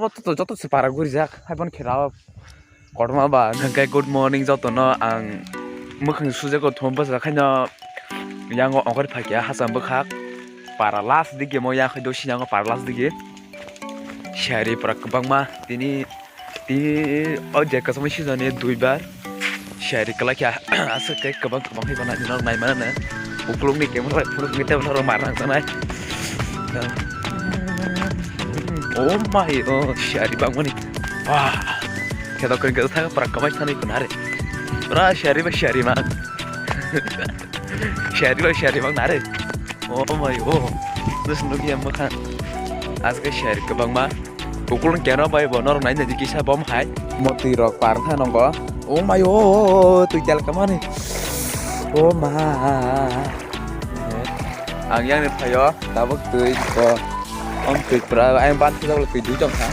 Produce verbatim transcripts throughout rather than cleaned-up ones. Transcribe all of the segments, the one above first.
Joto, joto se para gurijak, hai phano khe rao. Kotorma ba, hwnkhe good morning jotono ang mwkhang sujago thum bwsa khaino yango ongkhor phaikha hacham bwkhak para last dige mo yakhai do sinango para last dige. Siyari pura kwbangma tini, tini o je kwchangma season ni duibar. Siyari kwlai kha aswk khe kwbang kwbang khe phano norok nai mano. Ukulukni camera bai phunukni tei norok mar nang tanai. Oh my, oh, siyari bangmani. Wah. Kheto khe khe thang prak kamai thani kunare. Pura siyari ba siyari mang. Siyari ba siyari mang nare. Oh my, oh. Terus nukya mwkhang. Aswk siyari kwbangma. Ukulung keno bai bo norok nai nai kisa bom hai. Motwi rok par kha nongo. Oh my, oh, twi tel kamani. Oh ma. Ang yang ni phayo tabuk twi ko. Om twi pura ang ban twi twi dui tong kha.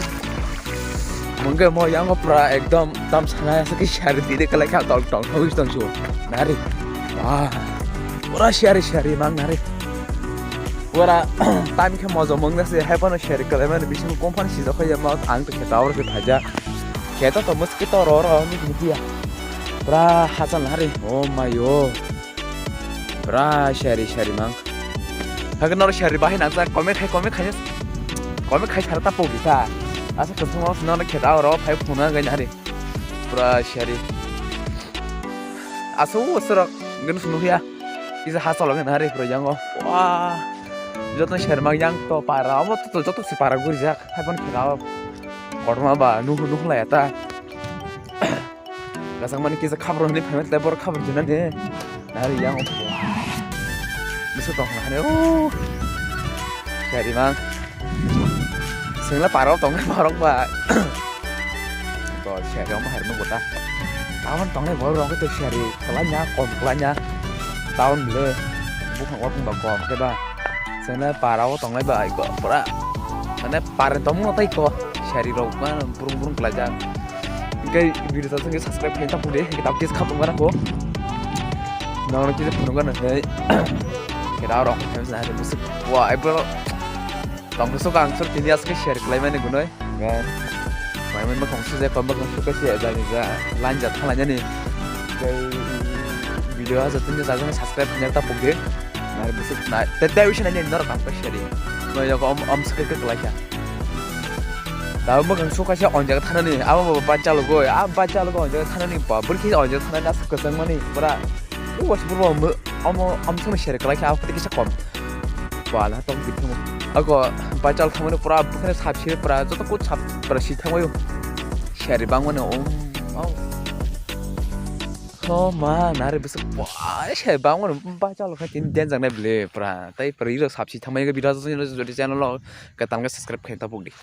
Mungge mo yang pura ekdom tam sana se ki shari di de kala kha tol tol tol tol sur. Nari. Ah. Pura shari shari mang nari. Ora time khe mojo mung nase hai phano share kalaimani bisingo company sijak khe yama ang to kheta oro khe phaja. Kheta to muski to ro ro ni dia. Pura hasan hari. Oh my, oh. Pura shari shari mang. Hake noro shari bahai nang sa comment khai comment khai. Comment khai sar ta pogi ta. Asa kusung os noro kheta oro phai phuna gai hari. Pura shari. Asu usrok gnu sunu ya. Kisa ha cholok na hari pura yango. Wah. Joto sermak yang to para. Omo to joto si para gurijak. Hai phano khela. Kotorma ba nuhu nuhu la ya ta. Gasang mani kisa khabro hini phaimani tei borok khabro jina de. Nari yang. Bisa tong na hari. Oh. Sari mang. Sengla parok tong parok ba. To share rok ma harma gota. Tawan tongnai borok rok to share kalanya kom kalanya. Town le bukhang wak ba kom ke ba. Sene para o tongnai ba ai ko pura. Sene pare tong mo tai ko share rok ma burung burung kalajak. Hingke video ta sengke subscribe khe ta pude hingke ta kis khap ngana ko. Nang kis phunung gana he. Kera rok khe sa busuk. Wa ai bro. Tong sok ang sur tini aske share kalai mani gunoi. Mai mai bakang sujak pa bakang suka si jani ja lanja thala jani. Tei video ha jatun ja jani subscribe nya ta pugde. Nari busuk nai. Tei tei usi nani norok ang pa share. No ya om om suka ke kalai kha. Tabo bakang suka si onjak thanani. Abo ba bachalo goi. A bachalo goi onjak thanani pa. Burki onjak thanani asuk kesang mani. Pura. Uwas bro omo om sung share kalai kha. Abo kisa kom. Bala tong bithumo. Ako bachal thamani pura bukhane sapsi pura joto kut sap pura si thangwayo. Seri bangmani om. Oh. Oh ma nari bisa pura seri bangmani bachal kha tin den jangnai bile pura. Tai pura iro sapsi thangmai ga bira joto jodi channel lo ka tangga subscribe khain ta pugdi.